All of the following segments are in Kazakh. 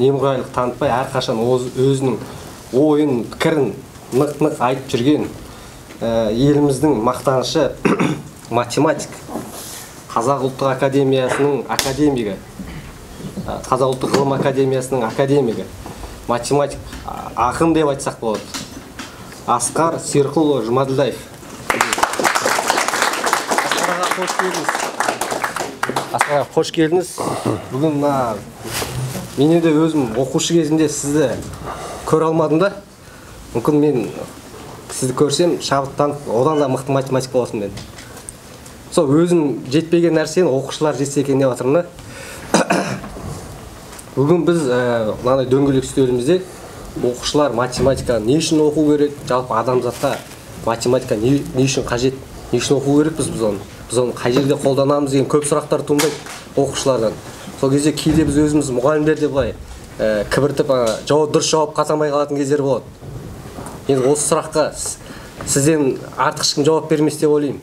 Немқұрайлық танытпай, әрқашан өзінің ойын, пікірін нық-нық айтып жүрген еліміздің мақтанышы математик, Қазақ ұлттық академиясының академигі, Қазақ ұлттық ғылым академиясының академигі, математик, ақын деп айтсақ болады. Асқар Серікұлы Жұмаділдаев. Асқар аға, қош келдіңіз. Асқар аға, қош келдіңіз. Бүгін мына мен енді өзім оқушы кезімде сізді көре алмадым да. Мүмкін мен сізді көрсем, шабыттанып, одан да мықты математик боласың мен. Сол өзім жетпеген нәрсені оқушылар жетсе екен деп жатырмын да. Бүгін біз мынандай дөңгелек үстелімізде оқушылар математиканы не үшін оқу керек, жалпы адамзатқа математика не үшін қажет, не үшін оқу керекпіз біз оны, біз оны қай жерде қолданамыз деген көп сұрақтар туындайды оқушылардан. Сол кезде кейде біз өзіміз мұғалімдер де былай кібіртіп, дұрыс жауап қата алмай қалатын кездер болады. Енді осы сұраққа сізден артық ешкім жауап бермес деп ойлаймын.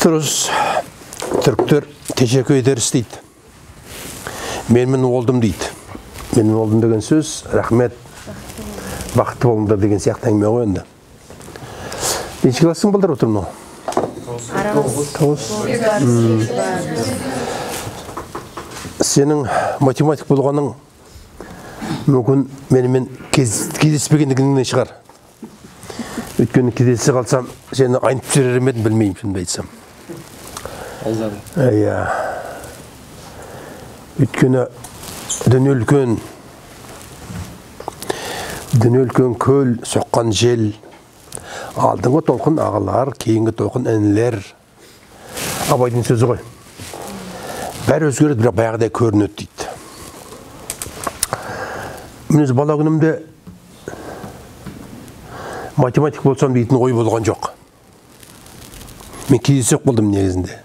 Дұрыс, түріктер teşekkür ederiz дейді. Менмін болдым дейді. Менмін болдым деген сөз, рахмет, бақытты болыңдар деген сияқты әңгіме ғой енді. Нешінші класстың балдары отыр мынау? 9. Сенің математик болғаның мүмкін менімен кездеспегендігіңнен шығар. Өйткені кездесе қалсам, сені айнытып жіберер ме едім, білмеймін, шынымды айтсам. Иә. Өйткені дүние үлкен, дүние үлкен көл, соққан жел, алдыңғы толқын ағалар, кейінгі толқын інілер. Абайдың сөзі ғой. Бәрі өзгереді, бірақ баяғыдай көрінеді дейді. Мен өз бала күнімде математик болсам дейтін ой болған жоқ. Мен кездейсоқ болдым негізінде.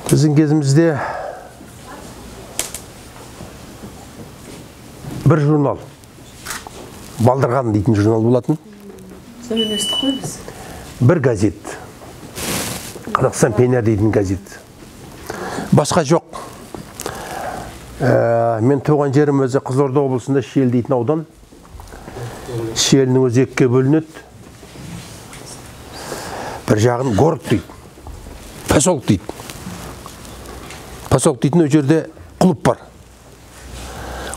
Біздің кезімізде бір журнал, Балдырған дейтін журнал болатын. Сонымен өстік қой біз. Бір газет, Қазақстан пионер дейтін газет. Басқа жоқ. Мен туған жерім өзі Қызылорда облысында Шиелі дейтін аудан. Шиелінің өзі екіге бөлінеді. Бір жағын город дейді, поселок дейді. Поселок дейтін ол жерде клуб бар.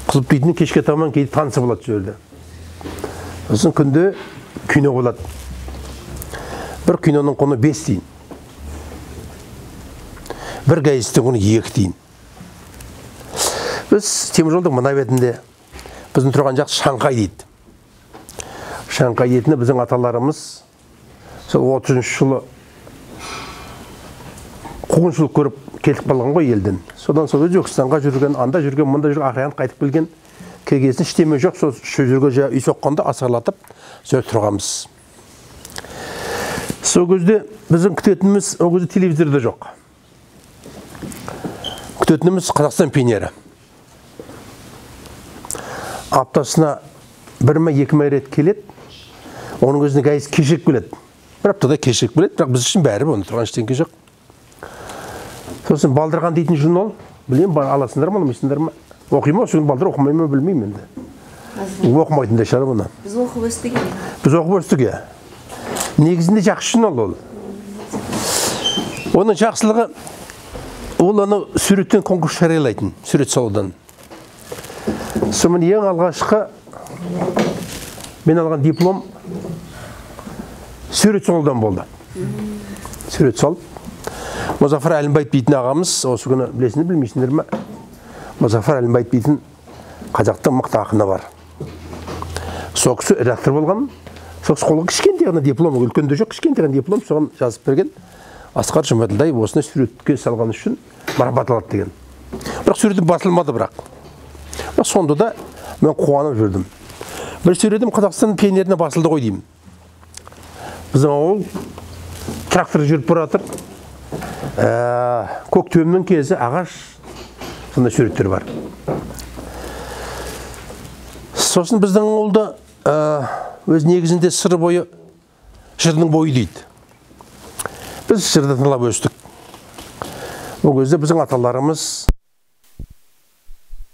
Клуб дейтін кешке таман кейде танысы болады сол жерде. Сосын күнде кино болады. Бір киноның құны 5 тиын. Бір газеттің құны 2 тиын. Біз теміржолдың мына бетінде, біздің тұрған жақ Шаңқай дейді. Шаңқай дейтіні біздің аталарымыз сол 30 жылы қуғыншылық көріп кетіп қалған ғой елден. Содан сол Өзбекстанға жүрген, анда жүрген, мында жүрген, ақыры қайтып келген. Келгесін ештеме жоқ, сол жерге үй соққанда асарлатып сол тұрғанбыз. Сол кезде біздің күтетініміз, ол кезде телевизор да жоқ. Күтетініміз Қазақстан пионері. Аптасына бір ме, екі ме рет келеді. Оның өзіне газет кешігіп келеді. Бір аптада кешігіп келеді, бірақ біз үшін бәрі оны тұрған ештеңе жоқ. Сосын Балдырған дейтін журнал, білемін, аласыңдар ма, алмайсыңдар ма? Оқи ма, сосын балдар оқымай ма, білмеймін енді. Оқымайтын да шығар бұны. Біз оқып өстік. Біз оқып өстік, иә. Негізінде жақсы журнал ол. Оның жақсылығы, ол аны суреттен конкурс жариялайтын, сурет салудан. Сонымен ең алғашқы мен алған диплом сурет салудан болды. Сурет салып, Мұзафар Әлімбаев дейтін ағамыз, осы күні білесіңдер, білмейсіңдер ме? Мұзафар Әлімбаев дейтін қазақтың мықты ақыны бар. Сол кісі редактор болған, сол кісі қолға кішкентай ғана диплом, үлкен де жоқ, кішкентай ғана диплом соған жазып берген. Асқар Жұмаділдаев осыны суретке салған үшін марапат алады деген. Бірақ суретім басылмады бірақ. Бірақ сонда да мен қуанып жүрдім. Бір суретім Қазақстан пионеріне басылды ғой деймін. Біздің ауыл трактор жүріп бара жатыр. Көктемнің кезі ағаш, сондай суреттер бар. Сосын біздің ауылда өз негізінде Сыр бойы жырдың бойы дейді. Біз жырды тыңлап өстік. Ол кезде біздің аталарымыз